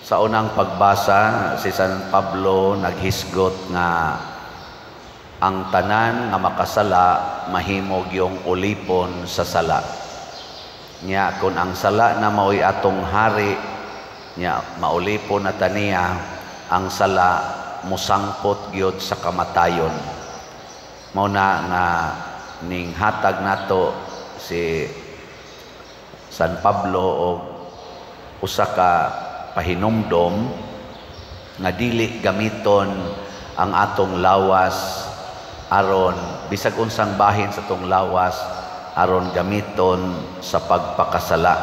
Sa unang pagbasa, si San Pablo naghisgot nga ang tanan nga makasala mahimog yung ulipon sa sala. Nya kung ang sala na mao'y atong hari, nya maulipon na taniya, ang sala musangpot gyud sa kamatayon. Mao na nga ning hatag nato si San Pablo og usa ka pahinumdom nga dili gamiton ang atong lawas aron bisag unsang bahin sa atong lawas aron gamiton sa pagpakasala.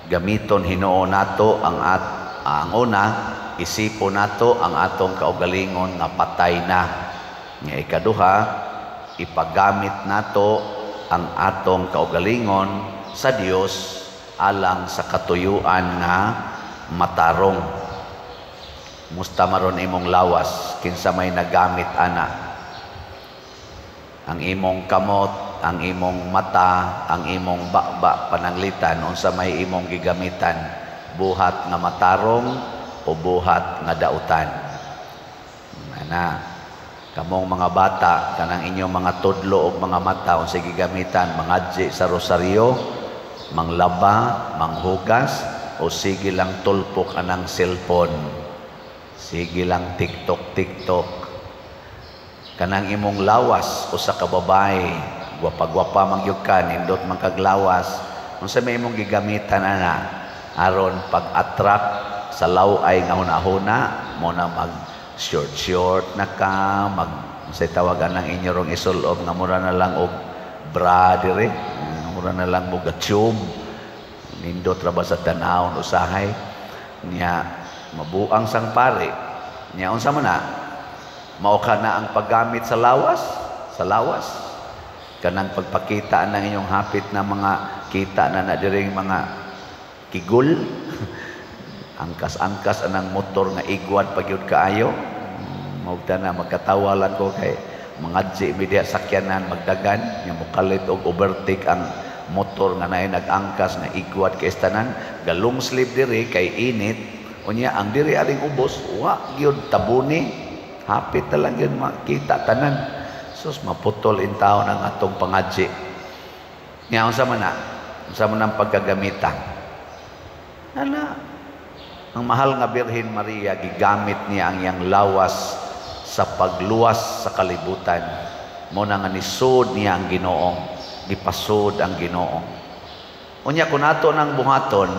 Gamiton hinuon nato ang una, isipon nato ang atong kaugalingon nga patay na. Nga ikaduha, ipagamit nato ang atong kaugalingon sa Dios alang sa katuyuan nga matarong. Musta maron imong lawas? Kinsa may nagamit ana? Ang imong kamot, ang imong mata, ang imong baba, pananglitan unsa may imong gigamitan? Buhat nga matarong o buhat nga dautan? Ana, kamong mga bata, kanang inyong mga tudlo og mga mata, unsa gigamitan? Mangadji sa rosaryo, manglaba, manghugas, o sige lang tulpok anang cellphone, sige lang TikTok TikTok? Kanang imong lawas, usa ka babae, gwapa-gwapa man gyud ka, nindot man kag lawas, unsa may imong gigamitan ana aron pag-attract sa law-ay nga hunahuna mo na mag short short na ka, mag unsay tawagan ng inyo rong isulob nga mura na lang og bra dire, mura na lang mo tube, nindot ra ba sa tanawon usahay? Niya mabuang sang pare niya, unsa man na? Mao ka na ang paggamit sa lawas, sa lawas. Kanang pagpakita ng inyong hapit na mga kita na na diring mga kigul. Angkas-angkas anang motor nga igwad pa gyud kaayo. Mao na magkatawa lang ko kay mangadji mi diha sakyanan magdagan, nya mokalit og overtake ang motor nga naay nag-angkas nga igwad kay tanan, galong sleeve diri kay init. Unya ang diri aring ubos wa gyud tabuni, hapit na lang gyud makita tanan. Sus, maputol in taon ang atong pangadji. Nya unsa man na? Unsa man ang pagkagamita ana? Ang mahal nga Birhen Maria, gigamit niya ang iyang lawas sa pagluwas sa kalibutan. Mo na nga nisud niya ang Ginoo, gipasud ang Ginoo. Unya kung ato nang buhaton,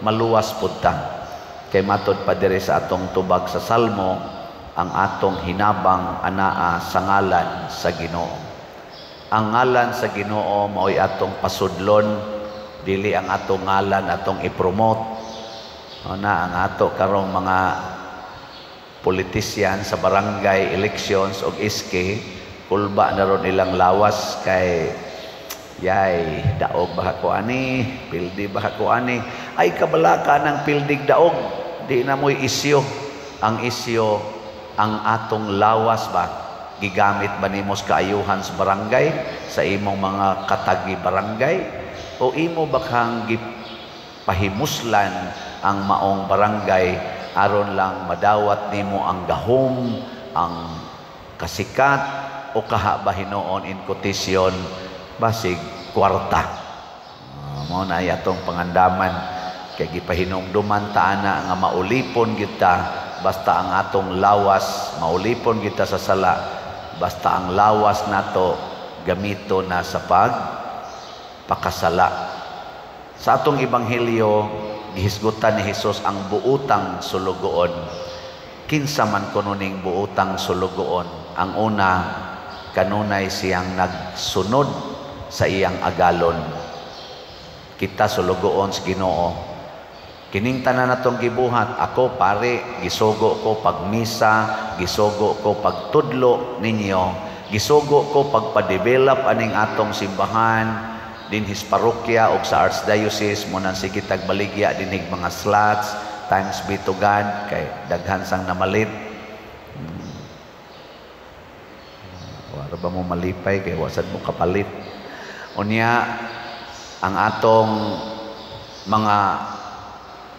maluwas pud ta. Kay matod pa diri sa atong tubag sa Salmo, ang atong hinabang anaa sa ngalan sa Ginoo. Ang ngalan sa Ginoo mao'y atong pasudlon, dili ang atong ngalan atong i-promote. O na ang ato karong mga politician sa barangay elections og SK, kulba na ron ilang lawas kay yay daog ba ko ani, pildi ba ko ani. Ay, kabalaka ng pildig daog, di na mo'y isyo. Ang isyo ang atong lawas ba, gigamit ba nimo sa kaayuhan sa barangay, sa imong mga katagi barangay, o imo ba kang gipahimuslan ang maong barangay aron lang madawat nimo ang gahom, ang kasikat, o kaha ba hinuon, in quotation, basig kwarta? Mao na ay atong pangandaman kay gipahinumduman ta ana nga maulipon kita basta ang atong lawas, maulipon kita sa sala basta ang lawas nato gamito na sa pag pakasala. Sa atong ebanghelyo, gihisgutan ni Hesus ang buutang sulugoon. Kinsa man kuno ning buutang sulugoon? Ang una, kanunay siyang nagsunod sa iyang agalon. Kita sulugoon sa Ginoo. Kining tanan natong gibuhat, ako pare, gisugo ko pagmisa, gisugo ko pagtudlo ninyo, gisugo ko pagpa-develop aning atong simbahan dinhis parokya og sa archdiocese mo nang sige tagbaligya dinhig mga slots. Thanks be to God kay daghan sang namalit. Wala ba mo malipay kay wasad mo kapalit? Unya ang atong mga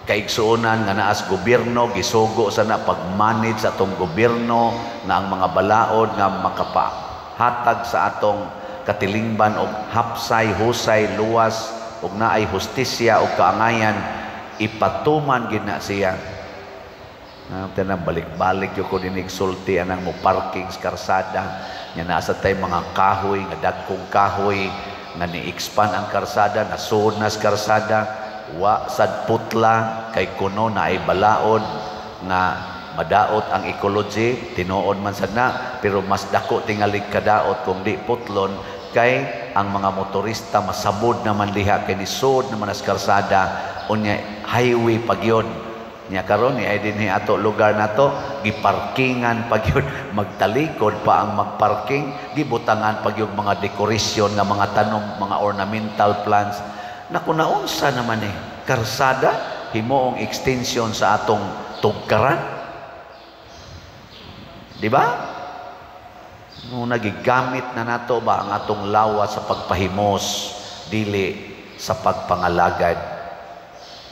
Kaigsuonan nga naas gobyerno, gisugo sa na pag-manage sa atong gobyerno nga ang mga balaod nga makapahatag sa atong katilingban og hapsay, husay, luwas ug naay hustisya ug kaangayan, ipatuman gid na siya. Tanang balik-balik gyud ko dinig sulti anang mo parking sa karsada nya naa sa tay mga kahoy nga dagkong kahoy nga ni-expand ang karsada, nasuod na sa karsada, wa sad putla kay kuno naay balaod nga madaot ang ecology. Tinuod man sad na, pero mas dako tingalig kadaot kung di putlon kay ang mga motorista masabod naman diha kay nisud naman sa karsada, unya highway pa gyud. Nya karon ni ay dinhi ato lugar nato, giparkingan pa gyud, magtalikod pa ang magparking, gibutangan pa gyud mga dekorasyon nga mga tanom, mga ornamental plants. Naku, naunsa naman eh karsada, himuong extension sa atong tugkaran, di ba? No, nagigamit na nato ba ang atong lawas sa pagpahimos, dili sa pagpangalagad.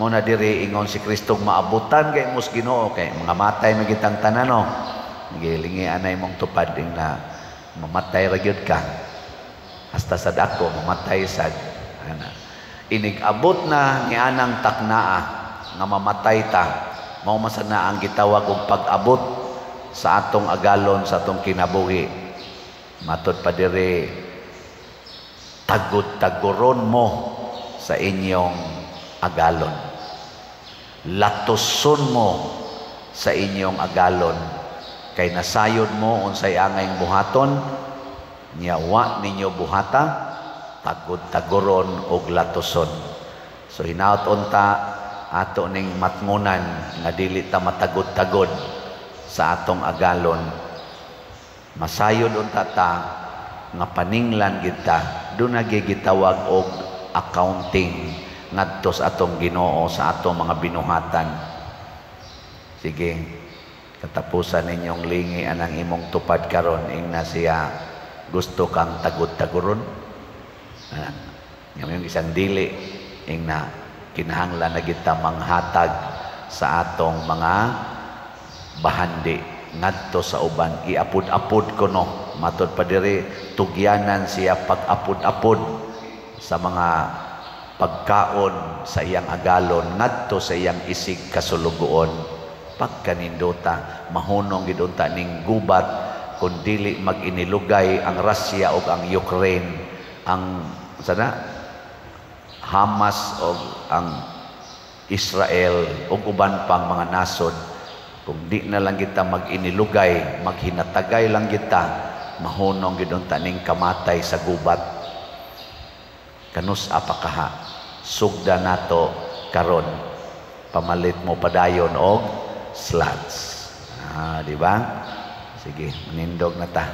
Mo na diri ingon si Kristo, maabutan kay mos Ginoo kay mga matay magitang tanan, no. Gilingi anay mong tupad ing na mamatay ra gyud ka. Hasta sad ako mamatay sad ana. Inig abot na ni anang taknaa nga mamatay ta, mao man sad na ang gitawag og pag-abot sa atong agalon sa atong kinabuhi. Matod pa diri, tagod-tagoron mo sa inyong agalon. Latuson mo sa inyong agalon kay nasayod mo unsay angay buhaton nya wa ninyo buhata, tagod-tagoron og latuson. So hinaot unta ato ning matngunan nga dili ta matagod-tagod sa atong agalon. Masayod unta ta nga paninglan gid ta, duna gitawag og accounting ngadto sa atong Ginoo sa atong mga binuhatan. Sige, katapusan ninyong lingi anang imong tupad karon, ingna siya, "Gusto kang tagod-tagoron?" Ah, yung isang dili, ingna kinahanglan na kita manghatag sa atong mga bahandi ngadto sa uban, iapod-apod kuno. Matod pa diri, tugyanan siya pag-apod-apod sa mga pagkaon sa iyang agalon ngadto sa iyang isig kasulugoon. Pagkanindota, mahunong gid unta ning gubat kung dili mag-inilugay ang Russia ug ang Ukraine, ang sana Hamas o ang Israel ug uban pang mga nasod. Kung di na lang kita mag-inilugay, maghinatagay lang kita, mahunong gid unta ning kamatay sa gubat. Kanus-a pa kaha? Sugda nato karon, pamalit mo padayon og slots. Ah, di ba? Sige, manindog na ta.